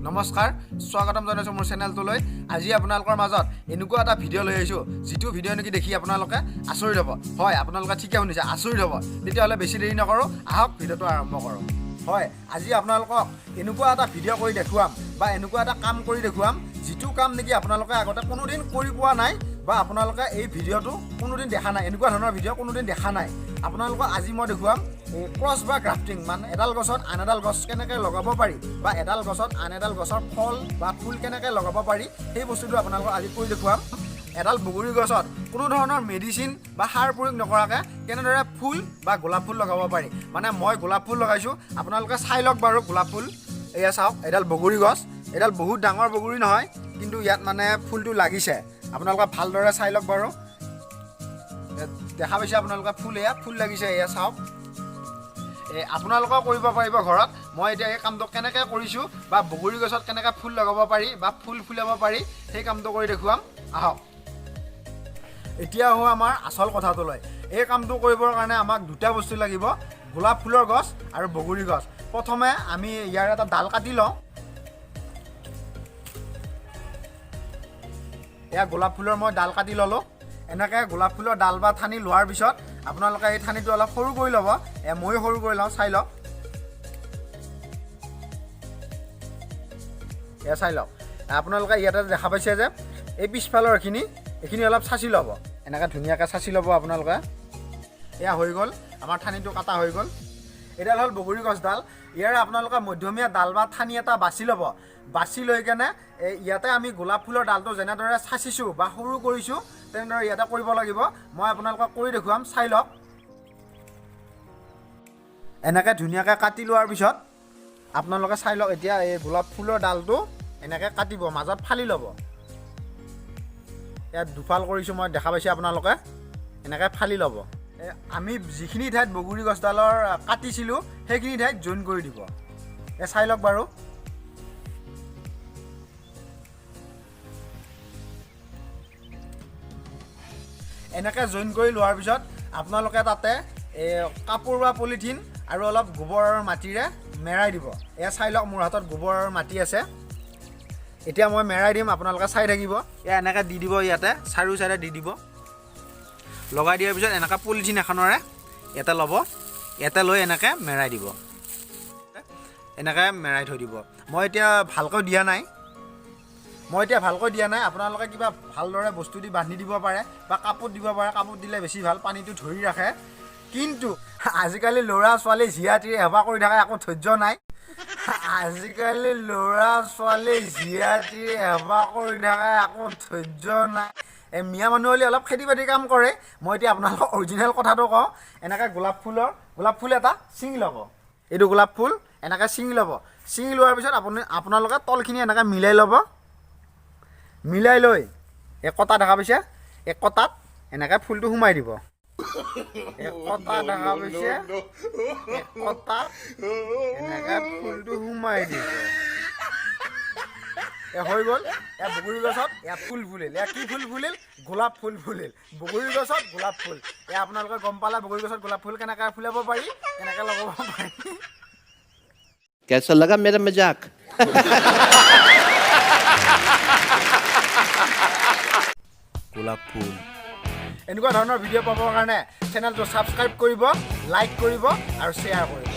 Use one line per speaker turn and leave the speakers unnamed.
নমস্কাৰ, স্বাগতম জনাইছোঁ মোৰ চেনেলটোলৈ। আজি আপোনালোকৰ মাজত এনেকুৱা এটা ভিডিঅ' লৈ আহিছোঁ, যিটো ভিডিঅ' নেকি দেখি আপোনালোকে আচৰিত হ'ব। হয়, আপোনালোকে ঠিকে শুনিছে, আচৰিত হ'ব। তেতিয়াহ'লে বেছি দেৰি নকৰোঁ, আহক ভিডিঅ'টো আৰম্ভ কৰোঁ। হয়, আজি আপোনালোকক এনেকুৱা এটা ভিডিঅ' কৰি দেখুৱাম বা এনেকুৱা এটা কাম কৰি দেখুৱাম, যিটো কাম নেকি আপোনালোকে আগতে কোনোদিন কৰি পোৱা নাই বা আপোনালোকে এই ভিডিঅ'টো কোনোদিন দেখা নাই, এনেকুৱা ধৰণৰ ভিডিঅ' কোনোদিন দেখা নাই। আপোনালোকক আজি মই দেখুৱাম এই ক্ৰছ বা গ্ৰাফটিং, মানে এডাল গছত আন এডাল গছ কেনেকৈ লগাব পাৰি বা এডাল গছত আন এডাল গছৰ ফল বা ফুল কেনেকৈ লগাব পাৰি, সেই বস্তুটো আপোনালোকক আজি কৰি দেখুৱাম। এডাল বগৰী গছত কোনো ধৰণৰ মেডিচিন বা সাৰ প্ৰয়োগ নকৰাকৈ কেনেদৰে ফুল বা গোলাপ ফুল লগাব পাৰি। মানে মই গোলাপ ফুল লগাইছোঁ, আপোনালোকে চাই লওক বাৰু। গোলাপ ফুল এয়া চাওক, এডাল বগৰী গছ। এডাল বহুত ডাঙৰ বগৰী নহয়, কিন্তু ইয়াত মানে ফুলটো লাগিছে। আপোনালোকে ভালদৰে চাই লওক বাৰু। ইয়াত দেখা পাইছে আপোনালোকে ফুল, এয়া ফুল লাগিছে, এয়া চাওক। এই আপোনালোকেও কৰিব পাৰিব ঘৰত। মই এতিয়া এই কামটো কেনেকৈ কৰিছোঁ বা বগৰী গছত কেনেকৈ ফুল লগাব পাৰি বা ফুল ফুলাব পাৰি, সেই কামটো কৰি দেখুৱাম আহক। এতিয়া আহোঁ আমাৰ আচল কথাটোলৈ। এই কামটো কৰিবৰ কাৰণে আমাক দুটা বস্তু লাগিব, গোলাপ ফুলৰ গছ আৰু বগৰী গছ। প্ৰথমে আমি ইয়াৰ এটা ডাল কাটি লওঁ। এয়া গোলাপ ফুলৰ মই ডাল কাটি ল'লোঁ। এনেকৈ গোলাপ ফুলৰ ডাল বা ঠানি লোৱাৰ পিছত আপোনালোকে এই ঠানিটো অলপ সৰু কৰি ল'ব। ময়ো সৰু কৰি লওঁ, চাই লওক। এয়া চাই লওক আপোনালোকে, ইয়াতে দেখা পাইছে যে এই পিছফালৰ এইখিনি অলপ চাঁচি ল'ব, এনেকৈ ধুনীয়াকৈ চাঁচি ল'ব আপোনালোকে। এয়া হৈ গ'ল, আমাৰ ঠানিটো কাটা হৈ গ'ল। এডাল হ'ল বগৰী গছডাল। ইয়াৰে আপোনালোকে মধ্যমীয়া ডাল বা ঠানি এটা বাছি ল'ব। বাছি লৈ কেনে এই ইয়াতে আমি গোলাপ ফুলৰ ডালটো যেনেদৰে চাঁচিছোঁ বা সৰু কৰিছোঁ, তেনেদৰে ইয়াতে কৰিব লাগিব। মই আপোনালোকক কৰি দেখুৱাম, চাই লওক। এনেকৈ ধুনীয়াকৈ কাটি লোৱাৰ পিছত আপোনালোকে চাই লওক, এতিয়া এই গোলাপ ফুলৰ ডালটো এনেকৈ কাটিব, মাজত ফালি ল'ব। ইয়াত দুফাল কৰিছোঁ মই, দেখা পাইছে আপোনালোকে, এনেকৈ ফালি ল'ব। আমি যিখিনি ঠাইত বগৰী গছডালৰ কাটিছিলোঁ, সেইখিনি ঠাইত জইন কৰি দিব। এই চাই লওক বাৰু। এনেকৈ জইন কৰি লোৱাৰ পিছত আপোনালোকে তাতে এই কাপোৰ বা পলিথিন আৰু অলপ গোবৰ আৰু মাটিৰে মেৰাই দিব। এয়া চাই লওক, মোৰ হাতত গোবৰ আৰু মাটি আছে। এতিয়া মই মেৰাই দিম, আপোনালোকে চাই থাকিব। এয়া এনেকৈ দি দিব, ইয়াতে চাৰিও চাইডে দি দিব। লগাই দিয়াৰ পিছত এনেকৈ পলিথিন এখনেৰে ইয়াতে ল'ব, ইয়াতে লৈ এনেকৈ মেৰাই দিব, এনেকৈ মেৰাই থৈ দিব। মই এতিয়া ভালকৈ দিয়া নাই, মই এতিয়া ভালকৈ দিয়া নাই। আপোনালোকে কিবা ভালদৰে বস্তু দি বান্ধি দিব পাৰে বা কাপোৰ দিব পাৰে। কাপোৰ দিলে বেছি ভাল, পানীটো ধৰি ৰাখে। কিন্তু আজিকালি ল'ৰা ছোৱালী জীয়া তিৰি এবাৰ কৰি থাকে, একো ধৈৰ্য নাই। আজিকালি ল'ৰা ছোৱালী জীয়া তিৰি এবাৰ কৰি থাকে, একো ধৈৰ্য নাই। এই মিয়া মানুহ হ'লে অলপ খেতি বাতিৰ কাম কৰে। মই এতিয়া আপোনালোকক অৰিজিনেল কথাটো কওঁ। এনেকৈ গোলাপ ফুল এটা ছিঙি ল'ব, এইটো গোলাপ ফুল এনেকৈ ছিঙি ল'ব। ছিঙি লোৱাৰ পিছত আপোনালোকে তলখিনি এনেকৈ মিলাই ল'ব। মিলাই লৈ এই কটা দেখা পাইছে, এই কটাত এনেকৈ ফুলটো সোমাই দিব। এই কটা দেখা পাইছে, এই কটাত এনেকৈ ফুলটো সোমাই দিব। এ হৈ গ'ল। এয়া বগৰী গছত এয়া ফুল ফুলিল। এয়া কি ফুল ফুলিল? গোলাপ ফুল ফুলিল। বগৰী গছত গোলাপ ফুল। এয়া আপোনালোকে গম পালে বগৰী গছত গোলাপ ফুল কেনেকৈ ফুলাব পাৰি, কেনেকৈ লগাব পাৰি।
कैसा लगा मेरा मजाक?
গোলাপ ফুল। এনেকুৱা ধৰণৰ ভিডিঅ' পাবৰ কাৰণে চেনেলটো ছাবস্ক্ৰাইব কৰিব, লাইক কৰিব আৰু শ্বেয়াৰ কৰিব।